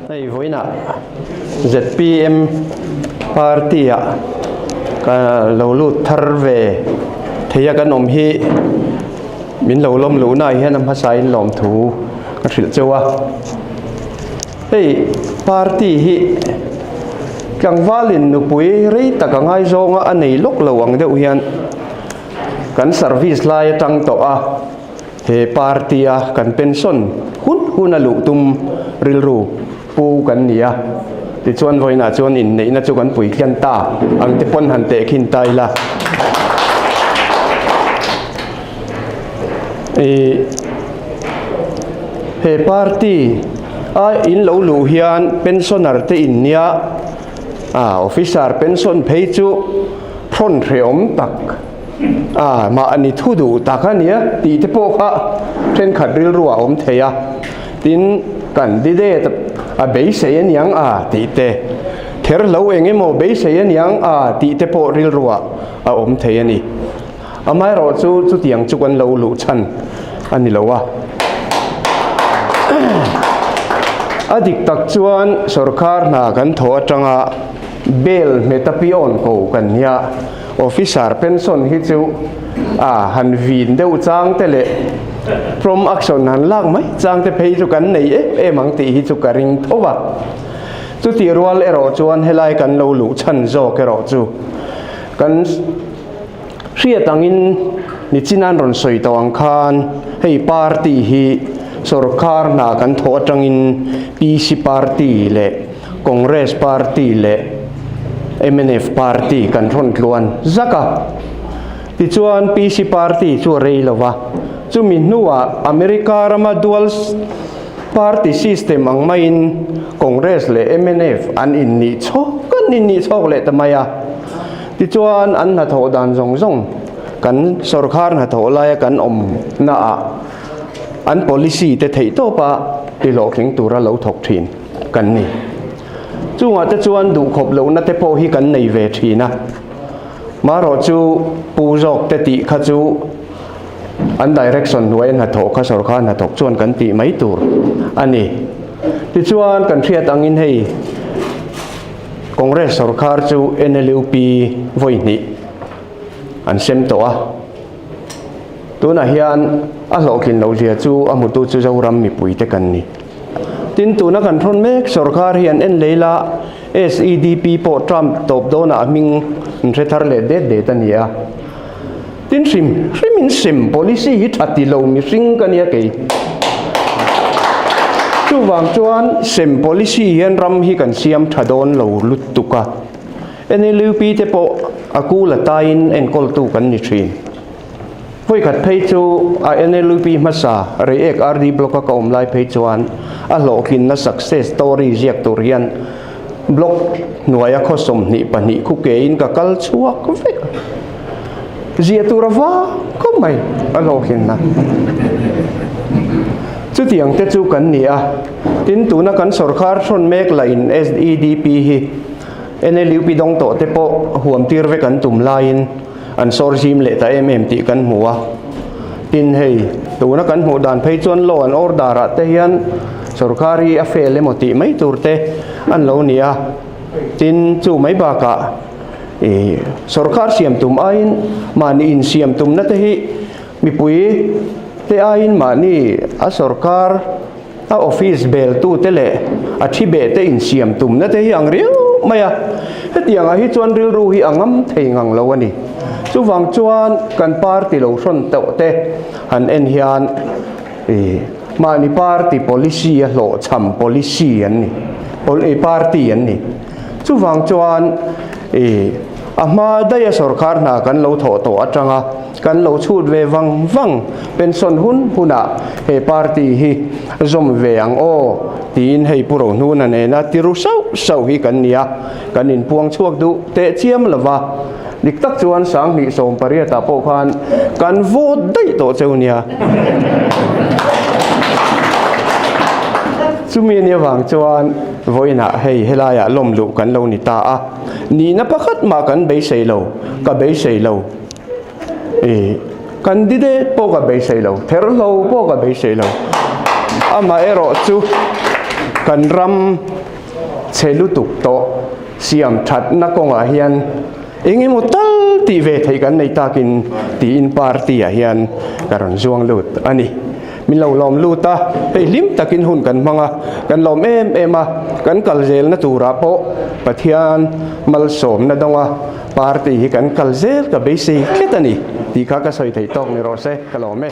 Hei vawiinah zpm party ah ka lo lut thar ve thei a kan awm hi min lo lawm luhna ah hian a hmasa in lawmthu ka hrilh cheu a. Hei party hi tlangvalin nupui rei tak a ngaizawnga a nei lawk lo ang deuh hian kan service lai atang tawh a, he party a kan pension hun hun a luh tum rilru pu kan ni a, tichuan vawiinah chuan inneihna chu kan puithian ta ang te pawn han tehkhin ta ila. Ih he party a in lo luh hian pensioner te in nia ah officer pension phei chu thawn hrehawm tak ah mahni thu duh tak a nia tih te pawh kha thenkhat rilru a awm thei a tin candidate a beisei aniang a tih te ther lo eng emaw beisei aniang a tih te pawh rilru ah a awm thei a ni. Amaherawh chu chutiang chu kan lo luh chhan a ni lo a. A dik tak chuan sorkar hna kan thawh atanga bel hmeta piawn ko kan nia. Officer pension hi chu a han vin deuh chang te leh prom action han lak mai chang te phei chu kan nei em em ang tih hi chu ka ring tho a. Chutih rual erawh chuan helai kan lo luh chhan zawk erawh chu kan Hriat angin nichinan rawn sawi tawh ang khan hei party hi sorkar hna kan thawh atangin PC party leh Congress party leh mnf party kan rawn tluan zak a. Tichuan PC party chu a rei lo va, chumi hnuah America rama dual party system ang maiin Congress leh mnf an innih chhawk an innih chhawk leh ta mai a. Tichuan an hnathawh dan zawng zawng kan sorkar hnathawh laia kan awmna ah an policy te theih tawpa ti hlawhtling tura lo thawk thin kan ni. Chungah te chuan duhkhawp lohna te pawh hi kan nei ve thin a. Marawh chu pu zawk te tih kha chu an direction hnuaia hnathawh kha sorkar hnathawk chuan kan tih mai tur a ni. Tichuan kan hriat angin hei Congress sorkar chu NLUP vawi hnih an sem tawh a, tunah hian a hlawhtlin loh zia chu a hmutu chu Zoram mipuite kan ni. Tin, tuna kan thawn mek sorkar hi an en lei la, SEDP pawh Trump tawp dawnah a hming an hre thar leh det det a ni a. Tin, hrim hrimin sem policy hi tha ti lo mihring ka nia kei. Chuvang chuan sem policy hian ram hi kan siam tha dawn lo lutuk a. NLUP te pawh a kul a taiin enkawltu kan ni thin. Vawikhat phei chu a NLUP hmasa Reiek RD Block a ka awm lai phei chuan a hlawhtlinna success story ziak tur hian block hnuaia khaw 22 khu kein ka kal chhuak vek a. Ziah tur a vang khawp mai a hlawhtlinna. Chutiang te chu kan ni a, tin tuna kan sorkar hrawn mek lah in SEDP hi NLUP dawng tawh te pawh huam tir vek an tum laiin an sawr zim leh ta em em tih kan hmu a. Tin hei tuna kan hmuh dan phei chuan law and order ah te hian sorkar hi a fail emaw tih mai tur te an lo ni a. Tin chu mai bakah Ih, sorkar siam tum aiin mahni insiam tumna te hi mipui te aiin mahni a sorkar a office bel tu te leh a thi beh te insiam tumna te hi ang riau mai a. Hetiang ah hi chuan rilru hi a ngam thei ngang lo a ni. Chuvang chuan kan party lo hrawn tawh te han en hian ih, mahni party policy a hlawhchham policy an ni, party an ni. Chuvang chuan ih a hma daih a sawrkar hna kan lo thawh tawh atanga kan lo chhut ve vang vang pension hun hunah he party hi zawm ve ang aw tiin hei Pu Rohnuna nena tiru sauh sauh hi kan ni a, kan inpuang chhuak duh teh chiam lova. Dik tak chuan 2018 ah pawh khan kan vote daih tawh cheu nia. Chumi ania vang chuan vawiinah hei helaiah lawm luh kan lo ni ta a, nihna pakhat mah kan beisei lo, ka beisei lo. Ih, candidate pawh ka beisei lo, therhlo pawh ka beisei lo. Amaherawh chu kan ram chhe lutuk tawh. Siam thatna kawngah hian eng emaw tal tih ve theih kan nei takin tiin party ah hian ka rawn zuang lut a ni. Min lo lawm lut a, hei hlim takin hun kan hmang a, kan lawm em em a, kan kal zelna turah pawh Pathian malsawmna dawnga party hi kan kal zel ka beisei tlat a ni tih kha ka sawi theih tawk ni rawh se, ka lawm e.